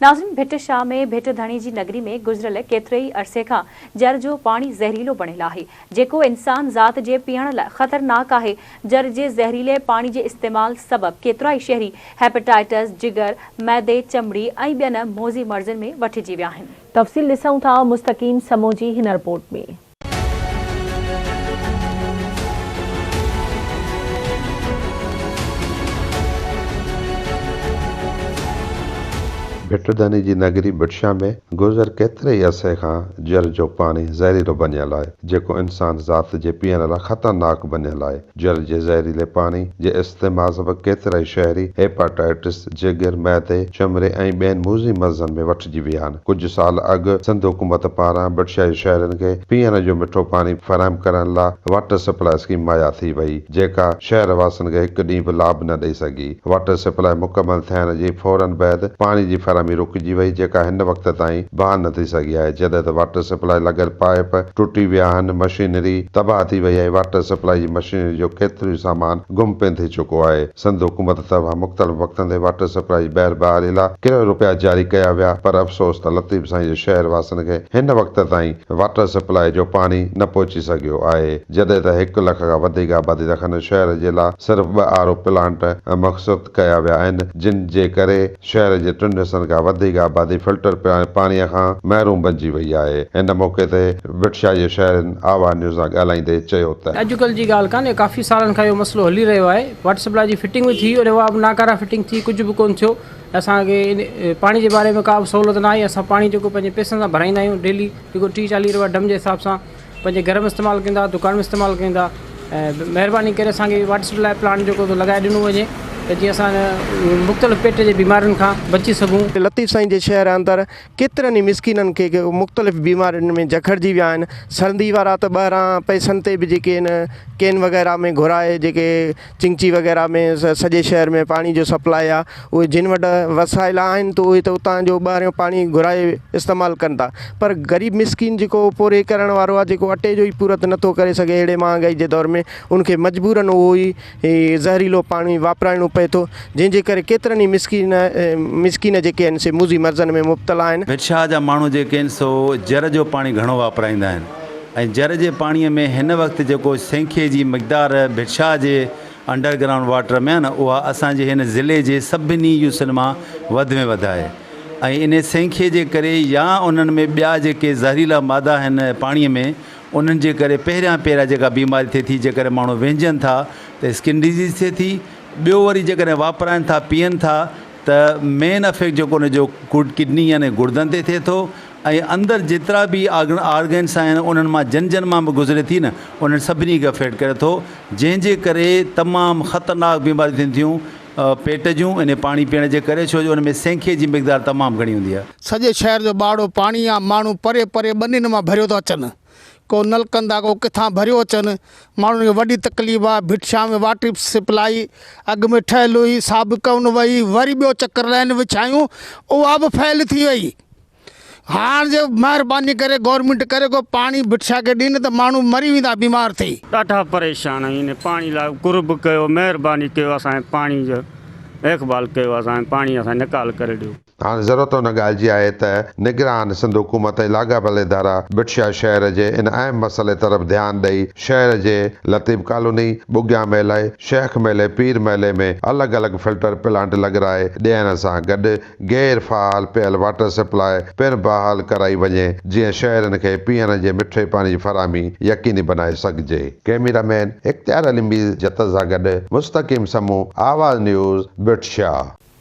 ناظرين ڀٽ شاهه ۾ ڀٽ ڌڻي جي نگري ۾ گذريل ڪيتري ئي عرصي کان جر جو پاڻي زهريلو بڻيل آهي جيڪو انسان ذات جي پيئڻ لاء خطرناڪ آهي جر جي زهريلي پاڻي جي استعمال سبب ڪيترائي شهري هيپاٽائٽس، جگر، معدي، چمڙي ۽ ٻين موذي مرضن ۾ وٺجي ويا آهن. تفصيل ڏسون ٿا مستقيم سمون جي هن رپورٽ ۾. ڀٽ ڌني جي نگري ڀٽشاه ۾ گذر ڪيتري ئي عرصي کان جر جو پاڻي زهريلو بنيل آهي، جيڪو انسان ذات جي پيئڻ لاء خطرناڪ بنيل آهي. جر جي زهريلي پاڻي جي استعمال سبب ڪيترائي شهري هيپاٽائٽس، جگر، معدي، چمڙي ۽ ٻين موذي مرضن ۾ وٺجي ويا آهن. ڪجهه سال اڳ سنڌ حڪومت پاران ڀٽشاهي شهرين کي پيئڻ جو مٺو پاڻي فراهم ڪرڻ لا واٽر سپلاء اسڪيم مهيا ٿي وئي، جيڪا شهر واسين کي هڪ ڏينهن به لاڀ نه ڏئي سگهي. واٽر سپلاء مڪمل ٿيڻ جي فورن بعد پاڻي جي فراهمي رڪجي وئي، جيڪا هن وقت تائين بحال نه ٿي سگهي آهي، جڏهن ته واٽر سپلاء لڳل پائيپ ٽٽي ويا آهن، مشينري تباهه ٿي وئي آهي، واٽر سپلاء جي مشينري جو ڪيتريون سامان گم پڻ ٿي چڪو آهي. سنڌ حڪومت طرفان مختلف وقتن تي واٽر سپلاء جي ٻيهر بحالي لا ڪروڙين روپيا جاري ڪيا ويا پر افسوس ته لطيف سائين جي شهر واسين کي هن وقت تائين واٽر سپلاء جو پاڻي نه پهچي سگهيو آهي جڏهن ته هڪ لک کان وڌيڪ آبادي رکندڙ شهر جي لا صرف ٻه آر او پلانٽ مخصوص ڪيا ويا آهن جن جي ڪري شهر جي ٽن حصن کان وڌيڪ آبادي فلٽر پاڻي کان محروم بنجي وئي آهي. ان موقعي تي ڀٽشاهه جي شهرين آواز نيوز سان ڳالهائيندي چيو ته. اڄڪلهه جي ڳالهه ڪانهي ڪافي سالن کان اهو مسئلو هلي رهيو آهي واٽر سپلاء جي فٽنگ به ٿي ان اها به ناڪاره فٽنگ ٿي ڪجهه به ڪونه ٿيو اسان کي ان پاڻي جي باري ۾ ڪا به سهولت نه آئي اسان پاڻي جيڪو پنهنجي پئسن سان ڀرائيندا آهيون ڊيلي جيڪو 30 40 روپيا ڊم جي حساب سان پنهنجي گهر ۾ استعمال ڪيون ٿا دڪان ۾ استعمال ڪيون ٿا ۽ مهرباني ڪري اسان کي واٽر سپلاء پلانٽ جيڪو ٿو لڳائي ڏنو وڃي ته جيئن اسان مختلف پيٽ جي بيمارين کان بچي سگهون. لطيف سائين جي شهر اندر ڪيترن ئي مسڪينن کي مختلف بيمارين ۾ جڪڙجي ويا آهن سرندي وارا ته ٻاهران پئسن تي به جيڪي آهن ڪين وغيره ۾ گهرائي جيڪي چنگچي وغيره ۾ سڄي شهر ۾ پاڻي جو سپلاء آ اهي جن وٽ وسائل آهن ته اهي ته اتان جو ٻاهريون پاڻي گهرائي استعمال ڪن ٿا پر غريب مسڪين جيڪو پورهيي ڪرڻ وارو آ جيڪو اٽي جو ئي پورت نٿو ڪري سگهي اهڙي مهانگائي جي دور ۾ ان کي مجبورن اهو ئي زهريلو پاڻي واپرائڻو پئي ٿو جنهن جي ڪري ڪيترن ئي مسڪين مسڪين جيڪي آهن سي موذي مرضن ۾ مبتلا آهن. ڀٽ شاهه جا ماڻهو جيڪي آهن سو جر جو پاڻي گهڻو واپرائيندا آهن. ۽ جر جي پاڻيء ۾ هن وقت جيڪو سينکي جي مقدار ڀٽ شاهه جي انڊر گرائونڊ واٽر ۾ آهي نه اها اسان جي هن ضلعي جي سڀني يوسين مان وڌ ۾ وڌ آهي ۽ انهي سينکي جي ڪري يا انهن ۾ ٻيا جيڪي زهريلا مادا آهن پاڻيء ۾ انهن جي ڪري پهريان پهريان جيڪا بيماري ٿئي ٿي جيڪڏهن ماڻهو وهنجن ٿا ته اسڪن ڊزيز ٿئي ٿي ٻيو وري جيڪڏهن واپرائن ٿا پيئن ٿا ته مين افيڪٽ جيڪو ان جو ڪڊني يعني گڙدن تي ٿئي ٿو ۽ اندر جيترا به آرگنس آهن انهن مان جن جن مان به گذري ٿي نه انهن سڀني کي افيڪٽ ڪري ٿو جنهن جي ڪري تمام خطرناڪ بيماريون ٿين ٿيون پيٽ جون انهي پاڻي پيئڻ جي ڪري ڇو جو ان ۾ سينکي جي مقدار تمام گهڻي هوندي آهي. سڄي شهر جو ٻاڙو پاڻي آ ماڻهو پري پري ٻنين مان ڀريو ٿا اچن ڪو نلڪن تان ڪو ڪٿان ڀريو اچن ماڻهن کي وڏي تڪليف آ ڀٽ شاهه ۾ واٽر سپلائي اڳ ۾ ٺهيل هئي سا به ڪونه وئي وري ٻيو چڪر لائين وڇايون اها به فيل ٿي وئي هاڻ جي مهرباني ڪري گورنمينٽ ڪري ڪو پاڻي ڀٽ شاهه کي ڏين ته ماڻهو مري ويندا بيمار ٿي. ڏاڍا پريشان آهيون ان پاڻي لاء قرب ڪيو مهرباني ڪيو اسان کي پاڻي جو اقبال ڪيو اسان کي پاڻي اسان نيڪال ڪري ڏيو. هاڻ ضرورت ان ڳالهه جي آهي ته نگران سنڌ حڪومت ۽ لاڳاپيل ادارا ڀٽ شاهه شهر جي ان اهم مسئلي طرف ڌيان ڏئي شهر جي لطيف ڪالوني، ٻگهيا محلي، شيخ محلي، پير محلي ۾ الڳ الڳ فلٽر پلانٽ لڳرائي ڏيڻ سان گڏ غير فعال پيل واٽر سپلاء پڻ بحال ڪرائي وڃي جيئن شهرين کي پيئڻ جي مٺي پاڻي جي فراهمي يقيني بنائي سگهجي. ڪئميرا مين اختيار علي مير جت سان گڏ مستقيم سمون، آواز نيوز، ڀٽ شاهه.